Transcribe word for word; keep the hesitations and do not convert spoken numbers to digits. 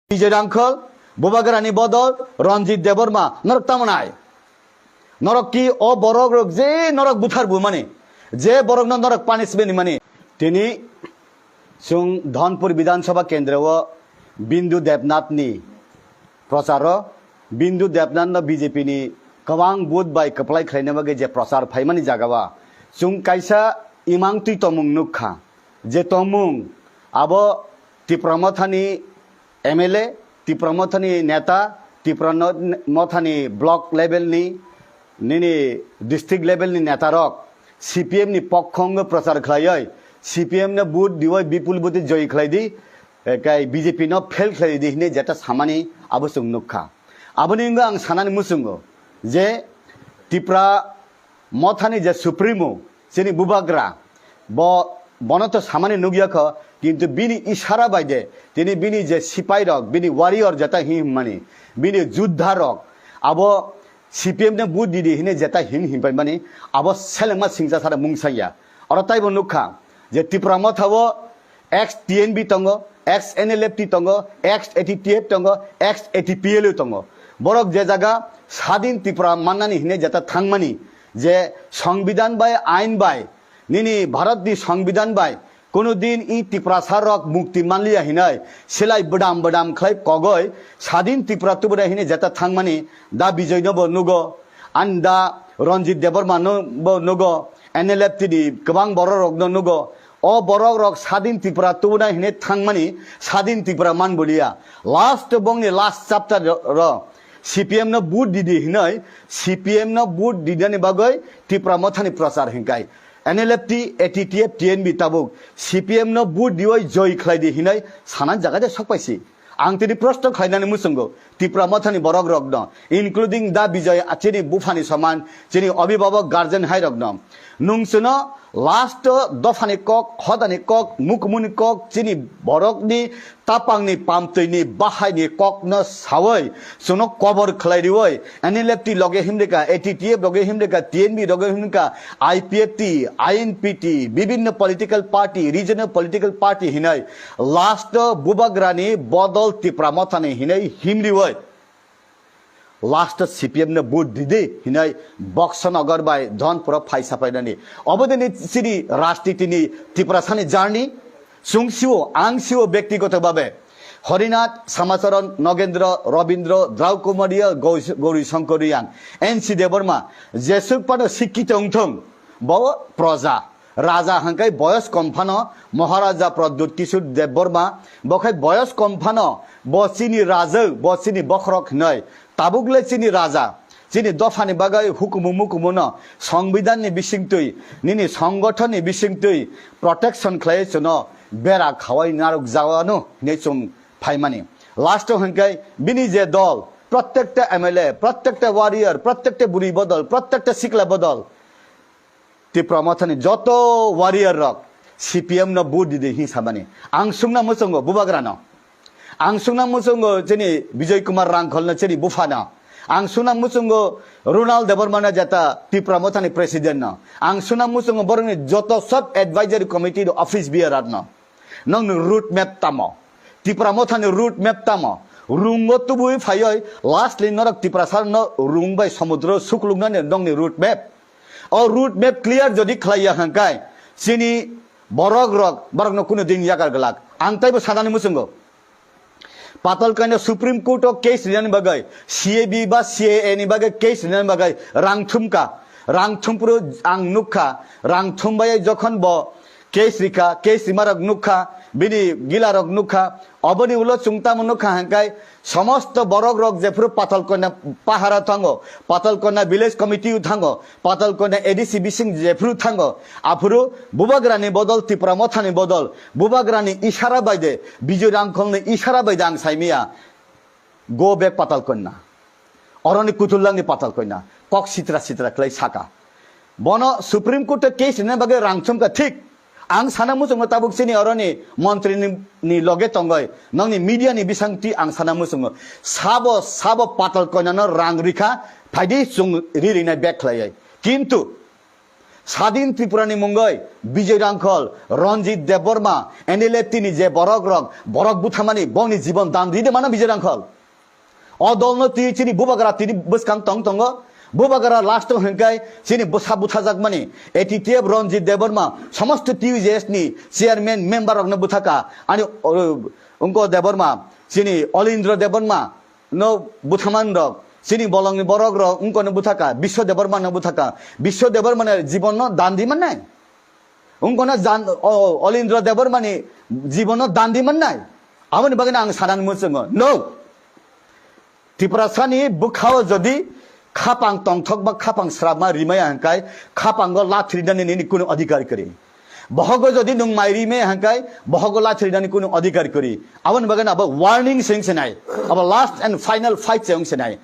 Bijoy Rangkhol, Bubagrani bodol Ranjit Debbarma, norok tamo nai? Norok ki o borok rok je norok buthar bumani, je borok no norok punishment mani? Tini chwng Dhonpur Bidhan Sabha kendro o Bindu Debnath ni prochar o, Bindu Debnath no B J P ni kwbang vote bai kwplai khlaina bagwi je prochar phaimani jaga o chwng kaisa imang twi tongmung nukha. Je tongmung abo Tipra Mothani M L A, Tipra Mothani neta, Tipra no-, Mothani block level ni, nini district level ni neta rok C P M ni pokhongo prochar khlaioi, C P M no vote dioi bipul vote joy khlai di, eh, kai B J P no fail khlai di hine jeta samani abo chwng nukha. Aboni wngwi ang sanani muchungo je Tipra Mothani je Supremo, chini Bubagra, bo, bono to samani nukya kho, kintu bini isara bai de, tini bini je sipai rok, bini warrior jeta hin himmani, bini juddha rok, abo C P M no vote didi hine jeta hin himpai mani, abo selengma singcha sara mungsaya. Oro taibo nukha je Tipra Motha o ex T N B tongo, ex N L F T tongo, ex A T T F tongo, ex A T P L U tongo. Borok je jaga Sadin Tripura mannani hine jeta thangmani, je Songbidan bai, ain bai, nini Bharat ni Songbidan bai, kono din i Tiprasa rok mukti manliya hinai, silai bwdam bwdam khlai kogoi, Sadin Tripura tubuna hine jeta thangmani, da Bijoy no bo nugo, ani da Ranjit Debbarma no bo nugo, N L F T ni kwbang borok rok no nugo, O borok rok Sadin Tripura tubuna hine thangmani, Sadin Tripura man boliya. Last bongni last chapter ro, ro. C P M no vote didi hinoi, C P M no vote didani bagoi Tipra Mothani prochar hinkai. N L F T, A T T F, T N B tabuk C P M no vote dioi joy khlai di hinoi sanan jaga de sokpaisi. Ang tini proshno khlainani muchungo, Tipra Mothani borok rokno, including da Bijoy, chini buphani soman, chini abhibhabok guardian hai rokno. Nung chwno last dophani kok, hodani kok, mukumuni kok, chini borokni tapangni pamtwini bahaini kokno sawi, chwngno kobor khlai riwi, N L F T loge himrika, A T T F loge himrika, T N B loge himrika, I P F T, I N P T, bibinno political party, regional political party hinai last o Bubagrani bodol Tipra Mothani hinai himriwi last o C P M no vote didi hinai Boxonagar bai Dhonpuro phai sapainani. Obodini chini rajnitini Tiprasani journey. Chwng sio, ang sio bektigoto babe. Horinath, Samacharan, Nogendra, Robindra, Drau Kumariya, Gou-, Gauri Shankar Riyang, N C Debbarma, jesuk pano sikkito wngthung, bo proja. Raja hangkai boyos kom phano Maharaja Pradyut Kishore Debbarma, bo khai boyos kom phano bo chini rajau, bo chini bokhorok hinoi. Tabuk le chini raja, chini dophani bagwi hukumu mukumu no, Songbidan ni bisingtwi, nini songothon ni bisingtwi protection khlai chwngno bera khawai narwk jawano hinwi chwng phaimani. Last o hwnkhe bini je dol, prottekta M L A, prottekta warrior, prottekta bwrwi bodol, prottekta sikla bodol, Tipra Mothani joto warrior rok C P M no vote didi hin samani. Ang sungna muchungo Bubagrano. Ang sungna muchungo chini Bijoy Kumar Rangkholno chini buphano. Ang sungna muchungo Ronald Debbarmano jeta Tipra Mothani president no. Ang sungna muchungo borokni joto sub advisory committee office bearer no. Nokni road map tamo? Tipra Mothani road map tamo? Rungo tubui phaioi lastly norok Tiprasa no rung bai somudro sukluknani nokni road map. O road map clear jodi khlaiya hangkai chini borok rok, borok no kuno din yakar glak. Ang taibo sanani muchungo. Patalkoina Supreme Court o case rinani bagwi, C A B ba C A A ni bagwi case rinani bagwi rang thumka. Rang thumpuru ang nukha, rang thumbai jokhon bo case rikha, case rimarok nukha, bini gilarok nukha, oboni ulo chwng tamo nukha hangkai, somosto borok rok jephuru Patalkoina pahara thango, Patalkoina village committee o thango, Patalkoina A D C bising jephuru thango, aphuru Bubagrani bodol, Tipra Mothani bodol, Bubagrani isara baide, Bijoy Rangkholni isara baide ang saimiya, go back Patalkoina. Oroni kutullangni Patalkoina. Kok sitra sitra khlai saka. Bono Supreme Court o case rina bagwi rang thumka thik. Ang sana muchungo tabuk chini oroni montri ni, ni loge tongoi. Nokni media ni bisangtwi ang sana muchungo. Sabo, sabo Patalkoinano rang rikha, phaidi chwng ri rinai back khlaioi. Kintu, Sadin Tripura ni mungoi Bijoy Rangkhol, Ranjit Debbarma, N L F T ni je borok rok, borok buthamani bongni jibon dan ride mano Bijoy Rangkhol. O dol no twi chini bubagra tini bwskang tong tongo. Bubagra last o hwnkai chini bwsa buthajakmani A T T F Ranjit Debbarma, somosto T U J S ni chairman member rok no bwthaka. Ani, o, wngko Debbarma, chini Olindra Debbarma, no buthaman rok, chini bolongni borok rok wngkano buthaka, Biswa Debbarma no buthaka. Biswa Debbarma ni jibon no dan di mannai. Wngkano jan, o, Olindra Debbarma ni jibon no dan di mannai. Aboni bagwi ang sanan muchungo. No. Tiprasani bwkhao jodi khapang tongthok ba khapang srapma rimaya hwnkai, khapango lathrinani nini kunu adhikar kwrwi. Bohogo jodi nwng mai rimaya hwnkai, bohogo lathrinani kunu adhikar kwrwi. Aboni bagwi abo warning se wngse nai. Abo last and final fight se wngse nai.